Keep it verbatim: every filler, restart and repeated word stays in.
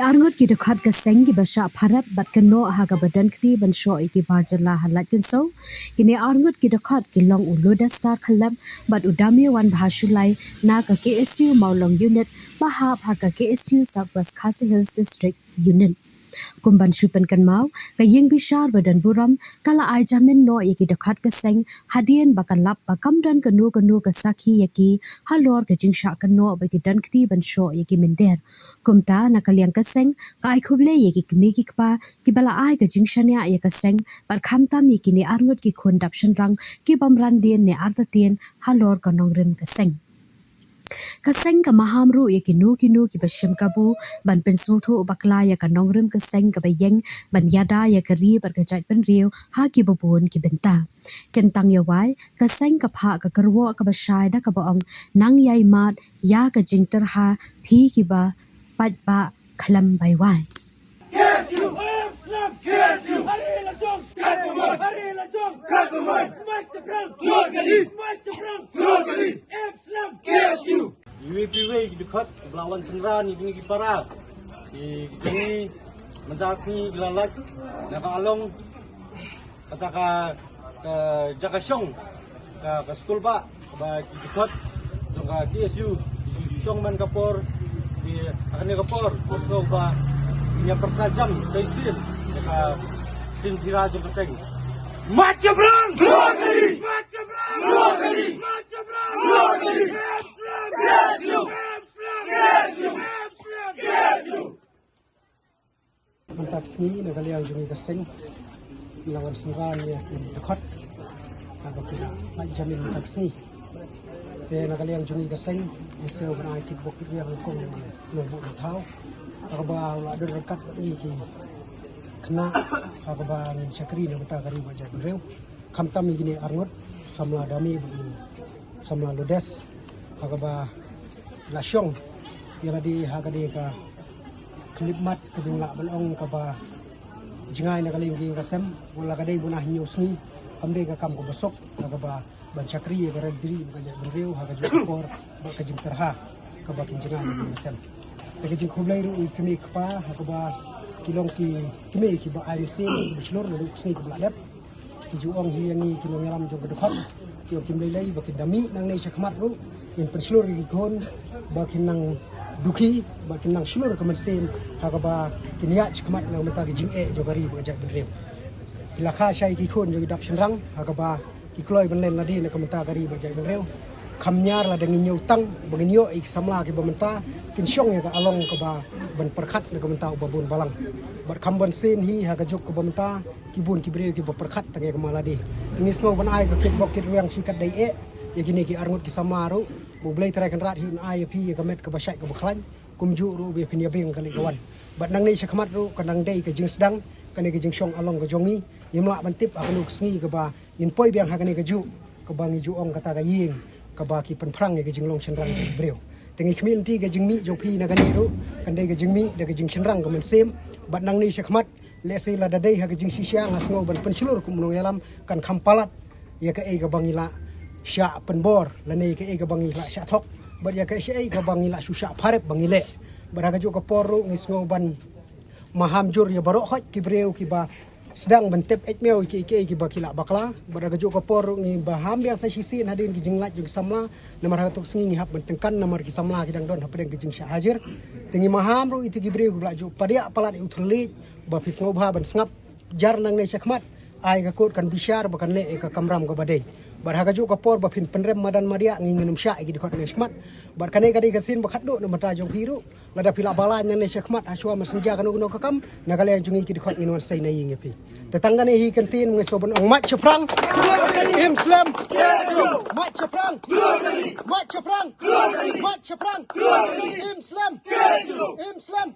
Arngut ki dkhot ka seng kiba shah pharep bad kynnoh ha kaba donkti ban shoh ïa ki bar jylla ha Laitkynshew. Kine arngut ki dkhot ki long u Lodestar Khyllem bad u Damiwan Bhashullai na ka K S U Mawlong Unit ba hap ha ka K S U South West Khasi Hills District Unit. Kum ban shu pynkynmaw, ka ïing bishar ba don burom ka la ai jamin noh ïa ki dkhot ka seng hadien ba ka lap ba kam don kano kano ka sakhi ïa ki halor ka jingshah kynnoh ba ki donkti ban shoh ïa ki mynder. Kumta na ka liang ka seng ka ai khublei ïa ki kmie ki kpa kiba la ai ka jingshaniah ïa ka seng bad khamtam ïa kine arngut ki khun dap shynrang ki bym ran dien ne artatien halor ka nongrim ka seng. Ka seng ka maham ruh ïa kino kino kiba shim kabu ban pynsngewthuh bakla ïa ka nongrim ka seng kaba ïeng ban ïada ïa ka ri bad ka jaitbynriew ha kiba bun ki bynta. Kyntang ïa wai, ka seng ka phah ka kyrwoh kaba shai da kaba ong, nang ïai mad ïa ka jingtyrha phi kiba paidbah khlem bai wai. Iwei pa iwei ki dkhot ba la wan synran ïa kine ki para, ki jong ngi mynta sngi ki la lait na ka along kata ka, ka jaka shong ka, ka skul ba, ba ki dkhot jong ka K S U ki ju shong man ka por, ki ha kane ka por, ki sngew ba ki ïa pyrta jam sa shisien ïa ka ktien phira jong ka seng. Mat shaphrang! Mat shaphrang! Mat shaphrang! Hep slem! Hep slem! Hep slem! Hep slem! Mynta ka sngi na ka liang jong ngi ka seng la wan synran ïa ki dkhot ha ba ki la lait jamin mynta ka sngi. Te na ka liang jong ngi ka seng ngi sngew ban ai kit bok kit wiang ha kong nongbuh nongthaw ha kaba u la don ryngkat bad ngi ki khynnah ha kaba ngin shakri na ka bynta ka ri bad jaitbynriew. Khamtam ïa kine arngut, samla Dami bad u samla Lodes, ha kaba la shong ïa lade ha kane ka khyllipmat, ka jinglah ban ong kaba jngai na ka liang ka ïing ka sem, wat la ka dei ba na hynñiew sngi, kam dei ka kam kaba suk ha kaba ban shakri ïa ka ri bad ka jaitbynriew ha kajuh ka por bad ka jingtyrha kaba kin jngai na ka ïing ka sem. Te ka jingkhublei ruh ïa ki kmie ki kpa ha kaba ki long ki kmie kiba ai mynsiem, kiba shlur naduh ka sngi kaba la dep. Ki ju ong hi ïa ngi ki nongïalam jong ka dkhot, ki ong kim lei lei ba kin da mih nangne shakhmat ruh, ngin pynshlur ïa ki khun ba kin nang dukhi, ba kin nang shlur ka mynsiem ha kaba kin ïaid shakhmat na ka bynta ka jingeh jong ka ri bad ka jaitbynriew. Ki la kha shai ki khun jong ki dap shynrang ha kaba ki kloi ban len lade na ka bynta ka ri bad ka jaitbynriew. Kham ñiar lada ngin ñiew tang ba ngin ïoh ïa ki samla kiba mynta kin shong ïa ka along kaba ban pyrkhat na ka bynta uba bun balang. Bad kham ban sien hi ha ka juk kaba mynta ki bun ki briew kiba pyrkhat tang ïa ka ma lade. Te ngi sngew ban ai ka kit bok kit wiang shi katdei eh ïa kine ki arngut ki samla ruh, ba U Blei Trai Kynrad hi un ai ïa phi ïa ka met kaba shait kaba khlaiñ, kumjuh ruh ba phin ïa beng ka leit ka wan. Bad nangne shakhmat ruh ka nang dei ka jingsdang kane ka jingshong along ka jong ngi. Ngim lah ban tip ha kano ka sngi kaba ngin poi biang ha kane kajuh kaba ngi ju ong kata ka ïing kaba ki pynphrang ïa ka jinglong shynrang jong ki briew. Te ngi khmih lynti ka jingmih jong phi na kane ruh kan dei ka jingmih da ka jingshynrang ka mynsiem. Bad nangne shakhmat, lehse lada dei ha ka jingshisha nga sngew ban pynshlur kum u nongïalam, kan kham palat ïa kaei kaba ngi la shah pynbor lane kaei kaba ngi la shah thok, bad ïa kaei kaba ngi la shu shah pharep ba ngi leh. Bad ha kajuh ka por ruh ngi sngew ban maham jur ïa baroh khoit ki briew kiba sdang ban tep eit miaw ïa kiei kiei kiba ki la bakla. Bad ha kajuh ka por ruh ngi maham biang sa shisien hadien ki jinglait jong ki samla, namar ha kato ka sngi ngi hap ban tyngkan namar ki samla ki dang don hapdeng ka jingshah hajir. Te ngi maham ruh ïa ki briew kiba la ju padiah palat ïa u thylliej, ba phi sngewbha ban sngap jar nangne shakhmat, ai ka kot kan bishar ba kan leh ïa ka kamram kaba dei. Bad ha kajuh ka por ba phin pynrem madan madiah, ngi ngin ym shah ïa ki dkhot nangne shakhmat. Bad kane ka dei ka sien ba khatduh na ka bynta jong phi ruh. Lada phi lah ban lait nangne shakhmat ha shuwa mynsngi kano kano ka kam, na ka liang jong ngi ki dkhot ngin wan sei na ïing ïa phi. Te tang kane hi kyntien, ngi sngew ban ong mat shaphrang, im slem. Mat shaphrang, mat shaphrang, mat shaphrang, im slem, im slem.